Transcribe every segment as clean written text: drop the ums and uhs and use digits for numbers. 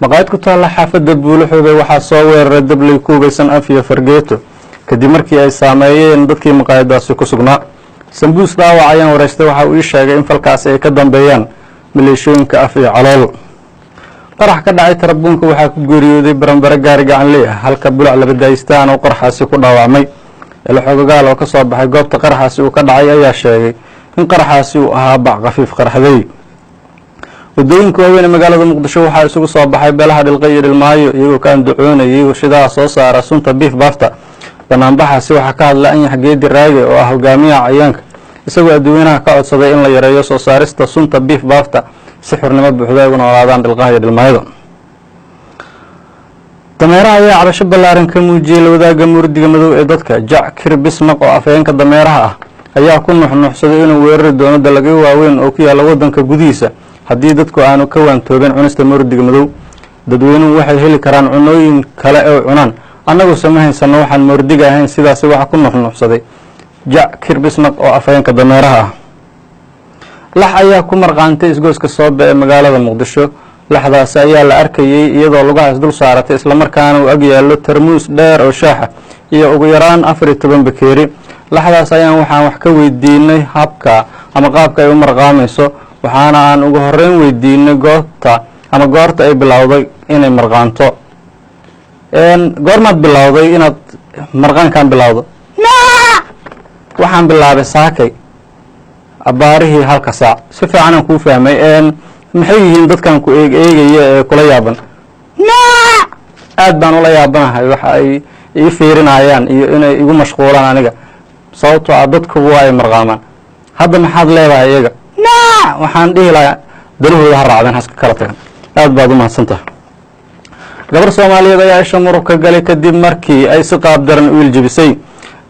Maqaayad ku taalla xaafadda Buulaxoobey waxaa soo weeraray dabley ku hubaysan af iyo fargeeto, kadib markii ay saameeyeen dadkii maqaayadaasi ku sugnaa. Sambuus dhaawac ayaan wareystay, waxa uu ii sheegay in falkaasi ay ka dambeeyaan maleeshooyinka af iyo calool. Qarax ka dhacay tarabuunka waxaa ku geeriyooday baranbare gaari gacanley ah, halka Bulac Labadaystaan oo qaraxaasi ku dhaawacmay. Elo xogogaal oo ka soo baxay goobta qaraxaasi uu ka dhacay ayaa sheegay in qaraxaasi uu ahaa bac khafiif qaraxday. Wadooyinka waaweyn ee magaalada Muqdisho waxaa isugu soo baxay beelaha Dhilqay iyo Dhilmaayo, iyagoo ka andacoonayay warshadaha soo saara sunta Biif Baafta. Banaanbaxaasi waxaa ka hadla Anyax Geedi Raage oo ah hogaamiyaha cayaanka, isagoo adduweynaha ka codsaday in la yareeyo soo saarista sunta Biif Baafta si xurnimo buuxda ay ugu noolaadaan Dhilqaha iyo Dhilmaayada. Dameeraha ayaa cabasho ballaaran ka muujiyey la wadaagga murdiga madow ee dadka. Jac Kir Bismaq oo afhayeenka dameeraha ah ayaa ku nuxnuuxsaday inuu weerari doono dalagyo waaweyn oo ku yaalla waddanka gudihiisa haddii dadku aanu ka waantoobin cunista murdiga madow. "Dadweynuhu waxay heli karaan cunooyin kale oo cunaan, annaguse ma haysano waxaan moordiga ahayn." Sidaasi waxaa ku nuxnuuxsaday Jac Kir Bismaq oo afhayeenka dameeraha ah. Lax ayaa ku marqaantay isgoyska Soobe ee magaalada Muqdisho. Laxdaasi ayaa la arkayey iyadoo lugaha isdul saaratay, islamarkaana uu ag yaallo tarmuus dheer oo shaaxa iyo ugu yaraan 14 bakeeri. Laxdaas ayaan waxaan wax ka weydiinay habka ama qaabka ay u marqaamayso, waxaana aan ugu horeyn weydiinay goobta ama goorta ay bilowday inay marqaanto. Goormaad bilowday inaad marqaankan bilowdo? Waxaan bilaabay saakay abaarihii halka saac. Si fiicanaan kuu fahmay. Maxay yihiin dadkan ku eeg eegaya ee kula yaaban? Aad baan ula yaabanahay waxa ay ii fiirinayaan iyo inay igu mashquulaan aniga, sababtoo ah dadkuba waa ay marqaamaan. Hadda maxaad leedahay iyaga? Waxaan dhihi lahaa danahooda ha raacdeen, haska kala tagan. Aad baad u mahadsan tahay. Gabar Soomaaliyeed ayaa isha muruq ka galay kadib markii ay si qaab daran u iljebisay.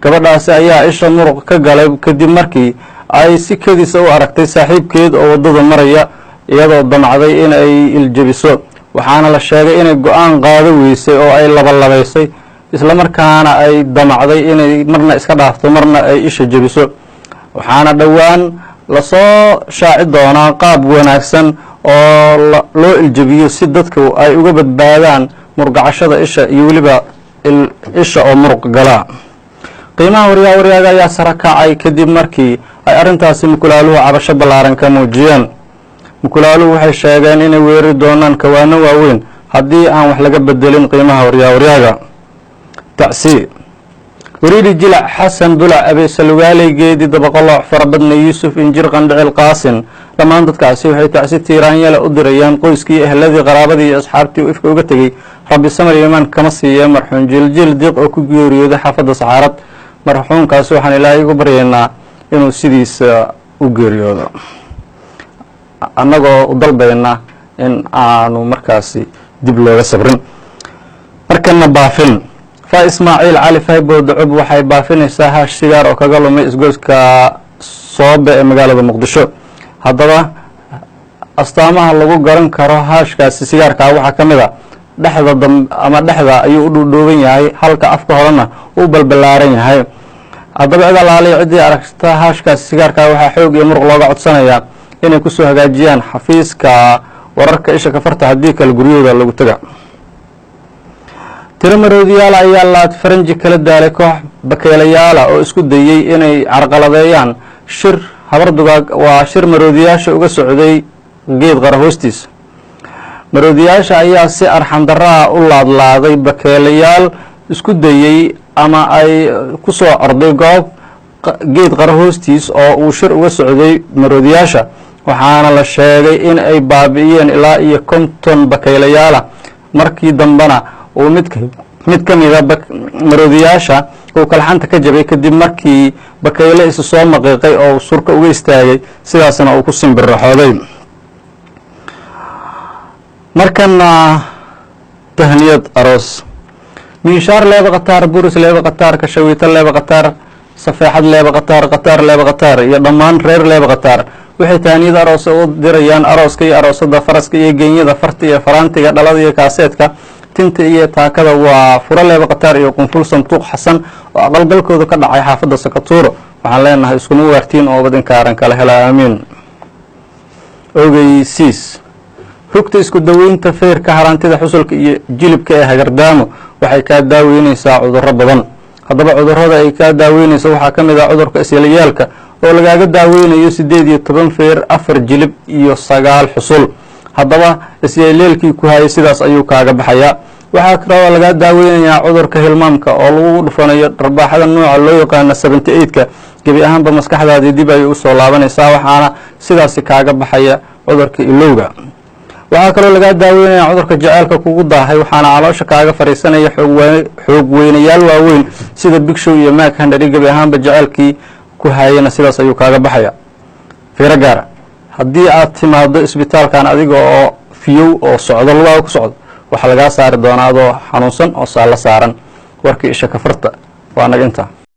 Gabadhaasi ayaa isha muruq ka galay kadib markii ay si kedisa u aragtay saaxiibkeed oo waddada maraya, iyadoo damcday in ay iljebiso. Waxaana la sheegay inay go-aan qaado weysay oo ay labalabaysay, islamarkaana ay damacday inay marna iska dhaafto, marna ay isha jebiso. Waxaana dhowaan lasoo shaaci doonaa qaab wanaagsan oo loo iljebiyo si dadku ay uga badbaadaan murgacashada isha iyo weliba isha oo muruq galaa. Qiimaha waryaa waryaaga ayaa sara kacay kadib markii ay arrintaasi mukulaaluhu cabasho ballaaran ka muujiyeen. Mukulaaluhu waxay sheegeen inay weerari doonaan kawaano waaweyn haddii aan wax laga bedelin qiimaha waryaa waryaaga. Tacsi: Wariiri Jilac Xasan Bulac Abeesalugaaley Geedi Dabaqolooc Farabadna Yuusuf Injir Qandhicil Qaasin, dhammaan dadkaasi waxay tacsi tiiraanyale u dirayaan qoyskii, ehladii, qaraabadii iyo asxaabtii uu ifka uga tegey, Rabbi samar iimaan kama siiye, marxuum Jiljil Diiq oo ku geeriyooday xaafadda Saxaarad. Marxuumkaasi waxaan Ilaahay ugu baryaynaa inuu sidiisa u geeriyoodo, annagoo u dalbayna in aanu markaasi dib looga sabrin. Markana baafin: Fa Ismaaciil Cali Faybood Cub waxay baafinaysaa haash sigaar oo kaga lumay isgoyska Soobe ee magaalada Muqdisho. Haddaba astaamaha lagu garan karo haashkaasi sigaarkaa waxaa ka mid a dhexda dam ama dhexda ayuu u dhuudhuuban yahay, halka afka horena uu balbalaaran yahay. Haddaba cid alaaliya ciddii aragta haashkaasi sigaarkaa waxaa xoog iyo muruq looga codsanayaa inay kusoo hagaajiyaan xafiiska wararka Isha Kafarta, haddii kale guryahooda lagu taga. Tiro maroodiyaala ayaa laad faranji kala daalay koox bakeelayaala oo isku dayey inay carqaladeeyaan shir habar dugaag, waa shir maroodiyaasha uga socday geed qara hoostiisa. Maroodiyaasha ayaa si arxandaraa u laadlaaday bakeelayaal isku dayey ama ay ku soo orday goob geed qara hoostiis oo uu shir uga socday maroodiyaasha, waxaana la sheegay in ay baabi'iyeen ilaa iyo 50 bakaylayaala. Markii dambena uu mid ka mida maroodiyaasha uu kalxanta ka jabay kadib markii bakayle isu soo maqiiqay oo surka uga istaagay, sidaasna uu ku simbirraxooday. Markana tahniyad aroos: Minshaar leeba Khataar, Buris leeba Khataar, Kashawiito leeba Khataar, Safeexad leeba Khataar, Khataar leeba Khataar iyo dhammaan reer leeba Khataar waxay tahniyad aroos u dirayaan arooska iyo aroosada, faraska iyo geenyada, farta iyo faraantiga, dhalada iyo kaaseedka, tinta iyo taakada, waa Furo leeba Khataar iyo Qunful Santuuq Xasan oo aqalgalkooda ka dhacay xaafadda Sakatuuro. Waxaan leenahay iskuma waartiin oo badinkaaran kala hela, aamiin. Ogeysiis: Rugta isku daweynta feerka, haraantida, xusulka iyo jilibka ee Hagardaamo waxay kaa daaweyneysaa cudurro badan. Haddaba cudurrada ay kaa daaweyneyso waxaa ka mid ah cudurka isyalyaalka oo lagaaga daaweynayo 18 feer, 4 jilib iyo 9 xusul. Haddaba isyaleelkii ku hayay sidaas ayuu kaaga baxayaa. Waxaa kaloo lagaa daaweynayaa cudurka hilmaamka oo lagu dhufanayo dharbaaxada nooca loo yaqaano 78-ka. Gebi ahaanba maskaxdaadii dib ayay usoo laabanaysaa, waxaana sidaasi kaaga baxaya cudurka ilowga. Waxaa kaloo lagaa daaweynaya cudurka jaceylka kugu daahay, waxaana caloosha kaaga fariisanaya xoog weynayaal waaweyn sida Big Show iyo Mark Henry. Gebi ahaanba jaceylkii ku hayana sidaas ayuu kaaga baxaya. Fiiro gaara: haddii aad timaado isbitaalkan adiga oo fiyow oo socdo, lugaha ku socdo, waxaa lagaa saari doonaa adoo xanuunsan oo saallo saaran. Warkii isha kafarta waa naga intaa.